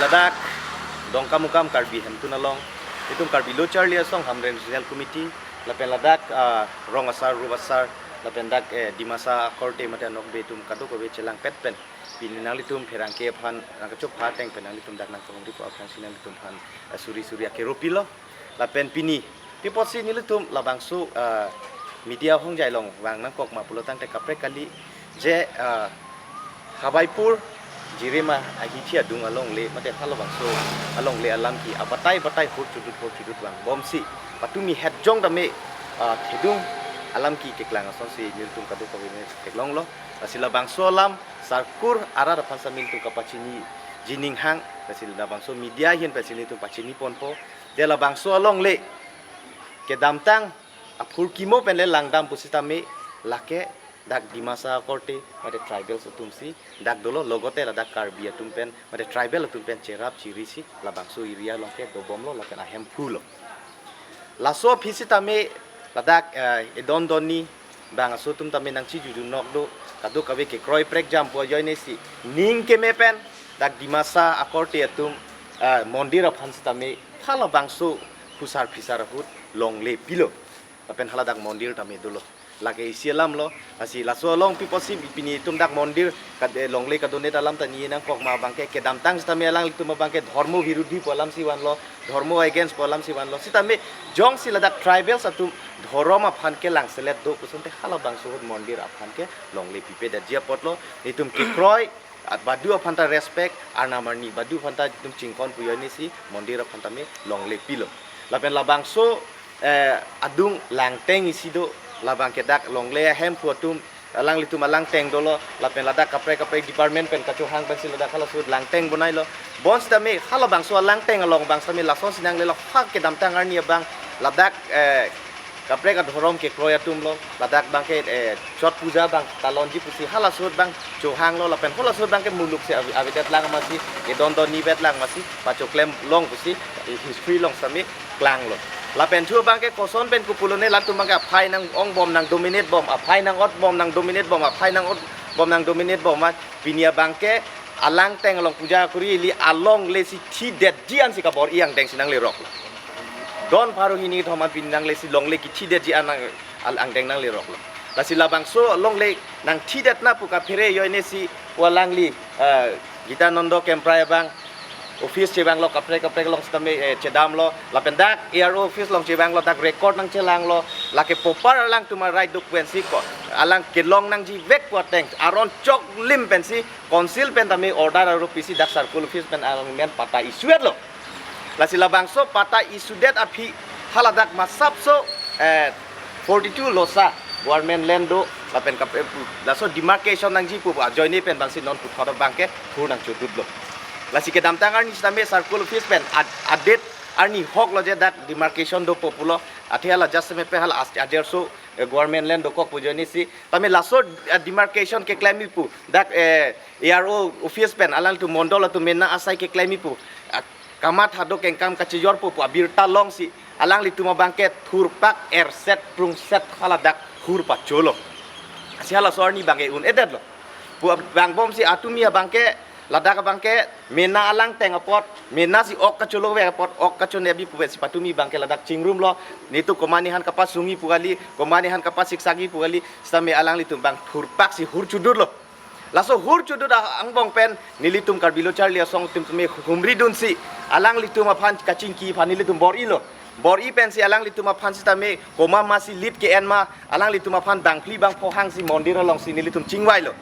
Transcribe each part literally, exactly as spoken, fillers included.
Dak Dongkamukam Karbi Hemtun along, itum Karbi Lo Charli Asong Hamren Regional Committee, lapen ladak ah, rong asar, rup asar, lapen dak eh, Dimasa akorte mate anokbe atum kadokave chelangpet pen pini nanglitum pherangke aphan nangkachopha ateng pen nanglitum dak nangkahumri apot aphan si nanglitum aphan eh, suri suri akero pilo. Lapen pini pi apotsi nelitum labangso ah, media hongjai along vang nangkok ma pulo tangte kaprek kali je ah, Habaipur Jirima ahithi adung alongle mate halabangso alongle alam ke abatai batai hurchudut hurchudut vangbomsi patumi hetjong tame ah, thedung alam ke keklang asonsi nelitum kadokave theklonglo. Lasi labangso alam sarkur arat aphan sitame nelitum kapachini jining hang, lasi labangso media ahin pensi nelitum pachini ponpo. De labangso alongle kedamtang aphurkimo pen le langdam pusitame lake dak Dimasa akorte mate tribals atumsi dak dolo, logote ladak Karbi atum pen mate tribal atum pen cherap cherisi labangso area along ke dobomlo lapen ahemphulo. Laso aphi sitame ladak eh, edon donni bang aso atum tame nangchijujunok do, kadokave kekroi prekjam pu ajoine si ning keme pen dak Dimasa akorte atum eh, mondir aphan sitame halabangso phusar phisar ahut longle pilo. Lapen haladak mondir tame dolo. Lake isi alamlo, lasi laso along pi apotsi pini itum dak mondir kad eh, longle kadondet alam ta ni nangkok ma abangke kedamtang sitame alanglitum abangke dhormo virudhi pu alamsi vanlo, dhormo against pu alamsi vanlo. Sitame jongsi ladak tribals atum dhorom aphan kelangselet do pu asonte halabangso ahut mondir aphan ke longle pipedetji apotlo. Itum kekroi ah, badu aphan ta respect, arnam arni badu aphan ta itum chingkon pu ajoine si mondir aphan tame longle pilo. Lapen labangso eh, adung langteng isi do, labang ke dak longle ahemphu atum alanglitum alangteng dolo, lapen ladak kaprek kaprek department pen kachohang pensi ladak halaso ahut langteng bonailo. Bonsitame halabangso alangteng along abang sitame lasonsi nanglelo, ha kedamtang arni abang ladak eh, kaprek adhorom kekroi atumlo, ladak abangke eh, Chot puja abang talonji pusi halaso ahut abang chohanglo, lapen halaso ahut abangke muluk si ave- avedet lang masi, edon donni vet lang masi pachoklem long pusi eh, history along sitame klanglo. Lapen thu abangke koson pen kopulone latum abangke aphai nang-ongbom nang dominate bom, aphai nang-otbom nang dominate bom, aphai nang-otbom nang dominate bom, ma pini abangke alangteng along puja kuri ili alongle si thidetji ansi kabor-i angdeng si nangleroklo. Don pharo hini thom an pini nangle si longle kethidetji an nang al angdeng nangleroklo. Lasi labangso longle nangthidetna pu kaphere ajoine si pu alangli eh, Gitananda Kemprai abang office chevanglo, kaprek kaprek along sitame eh, chedamlo, lapen dak A R O office along chevanglo, dak record nangchelanglo, lake proper alangtum a-right do pu pensi ko alang kelong nangjivek pu ateng aron choklim pensi council pen tame order aro pisi dak circle office pen alang men patta issue-etlo. Lasi labangso patta issue-det aphi haladak masapso eh, forty-two losa government land do, lapen kap eh, pu- laso demarcation nangji pu ajoine pen bangsi non puthot abangke hur nangchodutlo. Lasi kedamtang arni sitame circle office pen ad- adet arni hoklo je dak demarcation dopo pulo, athe hala just me pe hala as- ajerso eh, government land dokok pu ajoine si tame laso eh, demarcation keklemji pu dak eh, A R O office pen alanglitum mondol atum mena asai keklemji pu ah, kamatha do kengkam kachijorpo pu abirta longsi alanglitum abangke thurpak erset prungset haladak hur pacholo. Si halaso arni abangke un-edetlo. Pu vangbomsi atumi abangke ladak abangke mena alangteng apot, mena si ok kacholo vek apot, ok kachone abi pu pensi patumi abangke ladak chingrumlo. Netum komatne aphan kapasungji pu kali, komatne aphan kapasiksakji pu kali, sitame alanglitum abang thurpak si hur chodutlo. Laso hur chodut a- angbong pen nelitum Karbi Lo Charli Asong atum tame humridunsi alanglitum aphan kachingki aphan nelitum bor-ilo. Bor-i pensi alanglitum aphan sitame komat masi lit ke-en ma, alanglitum aphan bangphli bangpho hangsi mondir alongsi nelitum chingvailo.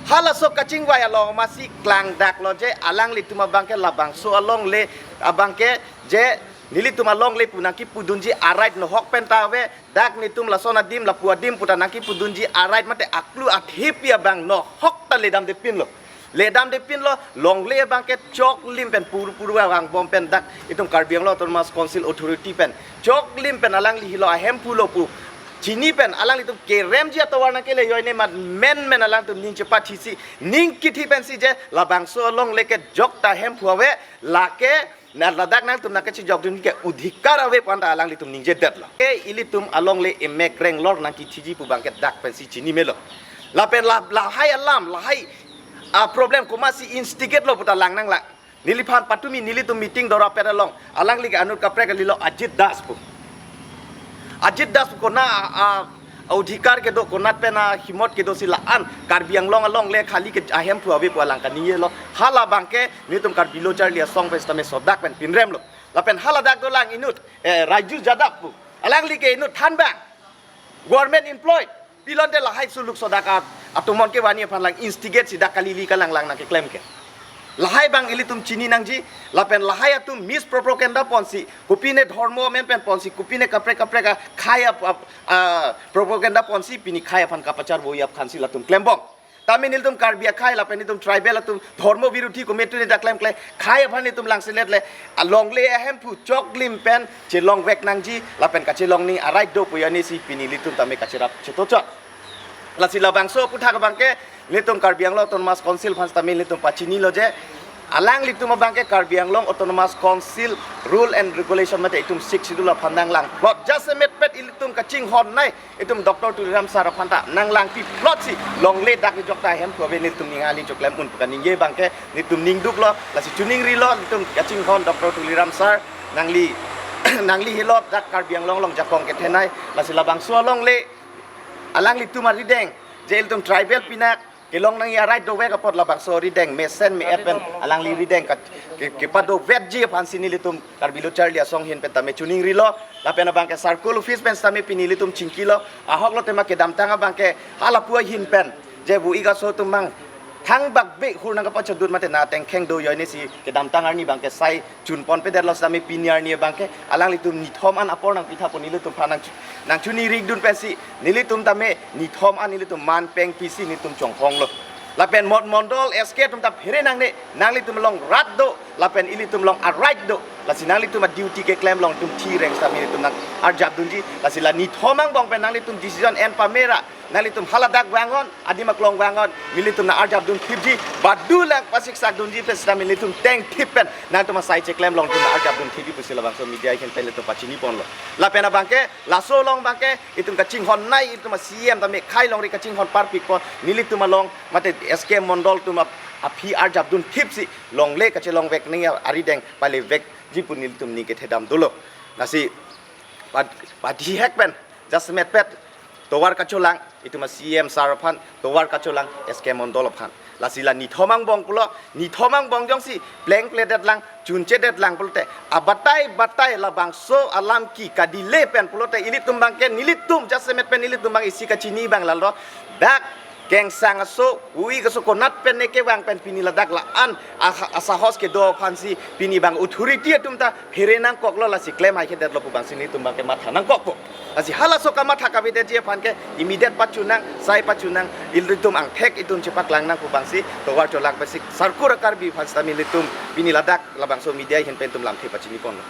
Halaso kachingvai along masi klangdaklo je alanglitum abangke labangso alongle abangke je nelitum alongle pu nangkipudunji a-right nohok pen ta ave, dak netum lason adim lapu adim puta nangkipudunji a-right mate aklu athepi abang nohok ta ledamdepinlo. Ledamdepinlo, longle abangke choklim pen pur pur vangbom pen dak itum Karbi Anglong Autonomous Council Authority pen choklim pen alangli helo ahemphulo pu chini pen alanglitum keremji atovar nangkele ajoine mat men men alangtum ning chepathisi ning kithi pensi je labangso alongle ke jokta hemphu ave, lake na ladak nangtum nangkachijokdun ke odhikar ave pu anta alanglitum ningjedetlo. Ke ilitum alongle emek renglor nangkithiji pu abangke dak pensi chini melo. Lapen la lahai alam, lahai a problem komatsi instigate lo puta lang nanglang. Neliphan patumi nelitum meeting dora pet along, alangli ke anut kaprek kalilo Ajit Das pu. Ajit Das pu konat a, a, a odhikar kedo, konat pen ahimot kedo si la-an Karbi Anglong along le khali ke ahemphu ave pu alang kaningjelo. Hala abangke nelitum Karbi Lo Charli Asong pen sitame sodak pen pinremlo. Lapen haladak dolang inut, eh, Raju Yadav pu. Alangli ke inut thanbang, government employed. Pilonte lahai suluk sodak atumon kevanji aphan lang instigate si dak kali ili kalang lang nangkeklem ke. Lahai abang ilitum chini nangji, lapen lahai atum mispropaganda ponsi, kopine dhormo amen pen ponsi, kopine kaprek kaprek akhai ap-, ap-, ah, propaganda ponsi, pini khei aphan kapachar voyap aphan si latum klembom. Tame nelitum Karbi akhai lapen nelitum tribal atum dhormo birodhi kometu ne dak klemkle, khei aphan nelitum langselet le, alongle ahemphu choklim pen chelongvek nangji, lapen kachelongji arai do pu arni si pini nelitum tame kacherap chetochot. Lasi labangso aphuthak abangke nelitum Karbi Anglong Autonomous Council aphan tame nelitum pachinilo je, alanglitum abangke Karbi Anglong Autonomous Council rule and regulation mate itum Sixth Schedule aphan nanglangplot, jasemetpet ilitum kachinghonnei itum Doctor Tuliram Sir aphan ta nanglangpiplot si longle dak ijok ta ahemphu ave nelitum ning ali choklem un pu kaningje abangke nelitum ningduklo, lasi chiningrilo, nelitum kachinghon Doctor Tuliram Sir, nangli, nangli hilot dak Karbi Anglong along jakong kethenei, lasi labangso alongle alanglitum arideng, je ilitum tribal pinak kelong nangji arai dovek apot labangso arideng mesen me-et pen alangli arideng ka, ke, kepadovetji aphan si nelitum Karbi Lo Charli Asong ahin pen tame chiningrilo, lapen abangke circle office pen tame pini nelitum chingkilo, ahok lo tema kedamtang abangke halapu ahin pen je bu ik aso atum mang thangbak be hur nangkapachadun mate na tengkheng do arni si kedamtang arni abangke sai chunponpedetlo, sitame pini arni abangke alanglitum nithom an apor nangpitha pu nelitum aphan nang, nangchinirikdun pensi nelitum tame nithom an nelitum man peng pisi nelitum chonghonglo. Lapen mot mondol S K atum ta phere nangne, nanglitum along rat do, lapen ilitum along arai do, lasi nanglitum a-duty keklem along itum thi reng sitame nelitum nangarjapdunji, lasi la nithom angbong pen nanglitum decision en pamera, nanglitum haladak vangnon, adim aklong vangnon, nelitum nangarjapdun thipji, badu lang pasiksakdunji pen sitame nelitum tengthip pen nangtum asai cheklem along itum nangarjapdun thipji pusi labangso media ahin pen nelitum pachiniponlo. Lapen abangke laso along abangke itum kachinghonnei, itum a-C E M tame khei longri kachinghon parpikpo, nelitum along mate S K mondol atum ap-, aphi arjapdun thipsi longle kachelongvek nangji arideng palevekji pu nelitum ning kethedam dolo. Lasi pad-, padihek pen jasemetpet tovar kacholang, itum a-C E M sir aphan tovar kacholang S K mondol aphan. Lasi la nithom angbong pulo, nithom angbong jongsi plengpledetlang, chunchedetlang pulote, abatai batai labangso alam ke ka-delay pen pulote, ilitum abangke nelitum jasemet pen nelitum abang isi kachini abang lalo, dak kengsang aso, u-ik aso konat pen ne kevang pen pini ladak la-an a-, asahos kedo aphansi pini abang authority atum ta phere nangkoklo, lasi klem haikhedetlo pu abangsi nelitum abangke matha nangkokpo. Lasi halaso kamatha kavedetji aphan ke immediate pachunang, sai pachunang, ilitum angthek itum chepaklang nang pu abangsi tovar cholang pensi Sarkura Karbi aphan sitame nelitum pini ladak labangso media ahin pen itum lamthe pachiniponlo.